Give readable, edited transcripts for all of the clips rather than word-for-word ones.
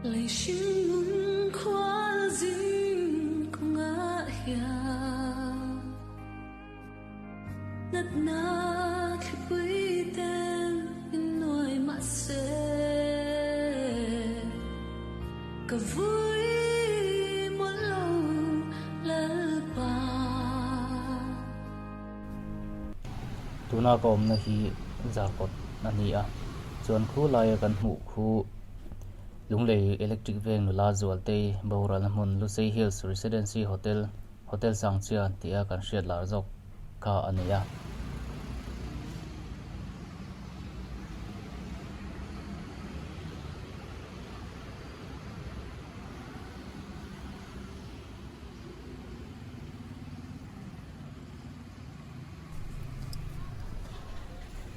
Lei hringnun khual zing kawngah hian natna thlipui ten min nuai mahse ka vui mawlh lo Lalpa. Tuna ka awmna hi Zarkawt a ni a, chuan khu laia kan hmuh khu Lunglei Electric Veng nula Zualtei boralna hmun Lusei Hills Residency Hotel, Hotel Sangchia tia kan hriat lar zawk kha a ni a.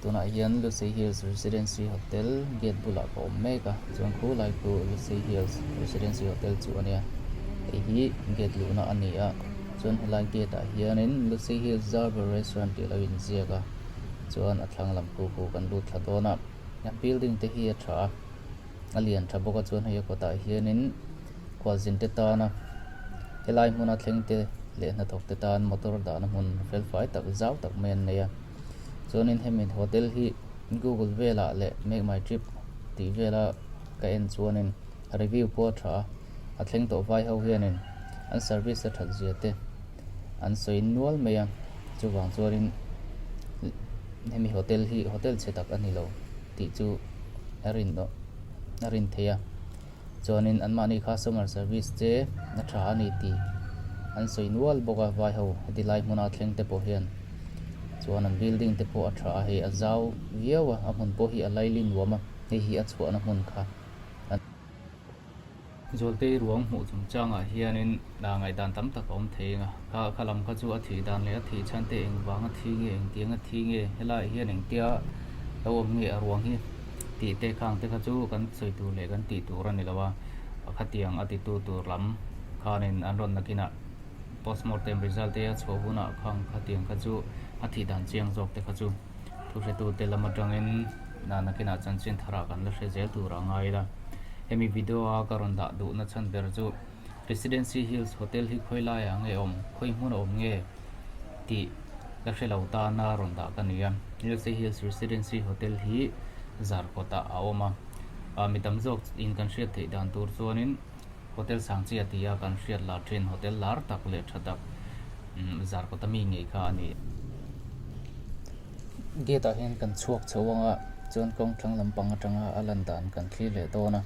Tunah hian Lusei Hills Residency Hotel gate bulah ka awm mek a chuan khu lai khu Lusei Hills Residency Hotel chu a nia hei hi gate luhna a ni a chuan helai gate ah hianin Lusei Hills Zarber Restaurant tih a lo inziak a chuan a thlang lam khu khu kan lut thla dawn a a building te hi a tha a a lian tha bawk a chuan hei a kawtah hianin khualzin te tana helai hmuna thleng te leh hnathawk te tan motor dahna hmun fel fai tak zau tak mai an nei a chuanin hemi hotel hi google velah leh make my trip tih vela ka en chuanin review pawh a tha a a thleng tawh vai ho hianin an service a that zia te an sawi nual mai a chuvang chuanin hemi hotel hi hotel chhe tak a ni lo tih chu a rin a rin theih a. Chuanin anmahni customer service te a tha a ni tih an sawi nual bawk a vai ho heti lai hmuna thleng te pawh hian chuan an building te pawh a tha a hei a zau viau a a hmun pawh hi a laili nuam a hei hi a chhuahna hmun kha a Zualtei ruang hmuh chungchangah hianin ngaihdan tam tak a awm thei ang a kha kha lam kha chu a thih dan leh a thih chhan te engvanga thi nge engtiang a thi nge helaiah hian engtia lo awm nge a ruang hi. Tih te khang te kha chu kan sawi tur leh kan tih tur a ni lo a, khatiang a titu tur lam khanin an rawn nakinah postmortem result te a chhuah hunah khang khatiang kha chu a thih dan chiang zawk te kha chu thu hretu te lam atangin nakinah chanchin tharah kan la hre zel tur a ngai ila. Hemi video a ka rawn dah duhna chhan ber chu Residency Hills Hotel hi khawi laiah nge awm, khawi hmun a awm nge tih ka hre lo tana rawn dah ka ni a. Residency Hills Residency Hotel hi Zarkawtah a awm a, ah mi tam zawk in kan hriat theih dan tur chuanin Hotel Sangchia tia kan hriat lar thin hotel lar tak leh tha tak Zarkawta mi ngei kha a ni. Gate ah hian kan chhuak chho ang a, chuan kawng thlang lampang atanga a lan dan kan thlir leh dawn a.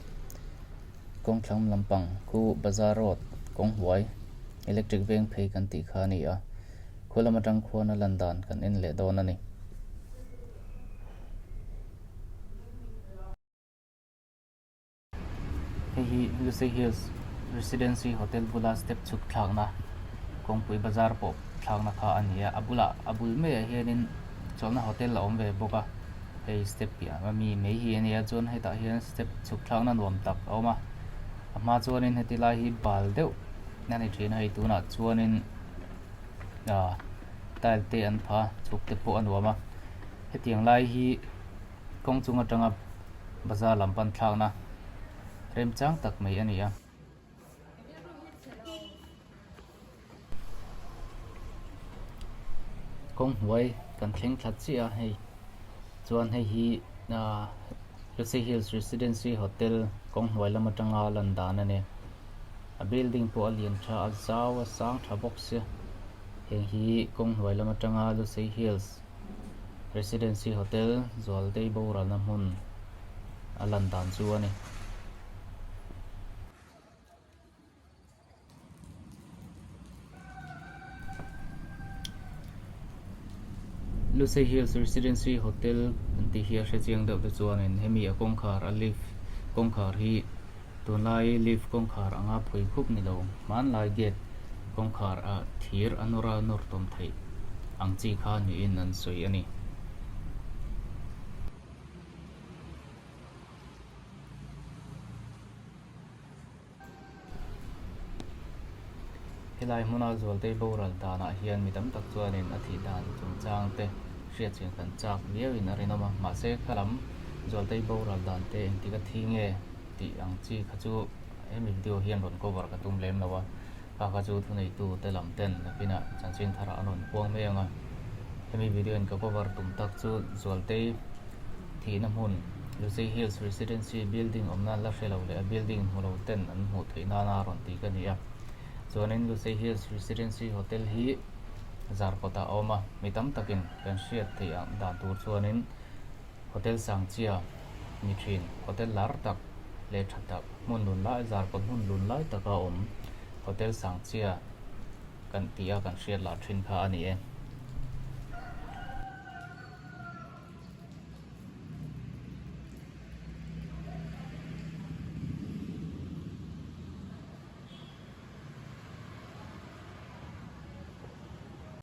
Kawng thlang lampang khu Bazar Road kawng hnuai electric veng phei kan tih kha a ni a, khaw lam atang khuan a lan dan kan en leh dawn a ni. Hei hi Lusei Hills Residency Hotel bula step chhuk thlakna kawngpui bazar pawh thlakna kha a ni a, a bulah a bul maiah hianin chawlhna hotel a awm ve bawk a. Hei step piah ami mai hi a nia chuan hetah hian step chhuk thlakna nuam tak a awm a a hma chuanin heti lai hi bal deuh a ni thin a hei tunah chuanin ah tile te an pha chhuk te pawh a nuam a hetiang lai hi kawng chung atanga bazar lam pan thlakna remchang tak mai a ni a. Kawng hnuai kan thleng thla chiah a hei chuan hei hi ahh Lusei Hills Residency Hotel kawng hnuai lam atanga lan dan a ni a building pawh a lian tha a zau a sang tha bawk sia heng hi kawng hnuai lam atanga Lusei Hills Residency Hotel Zualtei boralna hmun a lan dan chu a ni. Lusei Hills Residency Hotel an tih hi a hre chiang deuh te chuanin hemi a kawngkhar a lift kawngkhar hi tunlai lift kawngkhar anga phui khup ni lo hmanlai gate kawngkhar a thir a nawr a nawr tawm theih ang chi kha niin an sawi a ni. Helai hmuna Zualtei boral danah hian mi tam tak chuanin a thih dan chungchang te hriatchian kan chak viauin a rinawm a, mahse kha lam Zualtei boral dan te engtik a thi nge tih ang chi kha chu hemi video hian rawn cover ka tum lem lo a, kha kha chu thuneitu te lam ten nakinah chanchin tharah an rawn puang mai ang a. Hemi video in ka cover tum tak chu Zualtei thihna hmun Lusei Hills Residency building awmna la hre lo leh a building hmu lo ten an hmuh theih nana rawn ti ka ni a. Chuanin Lusei Hills Residency Hotel hi Zarkawtah a awm a, mi tam takin kan hriat theih ang dan tur chuanin Hotel Sangchia ni thin, hotel lar tak leh tha tak hmun lun lai Zarkawt hmun lun lai taka awm Hotel Sangchia kan tih a kan hriat lar thin kha a ni e.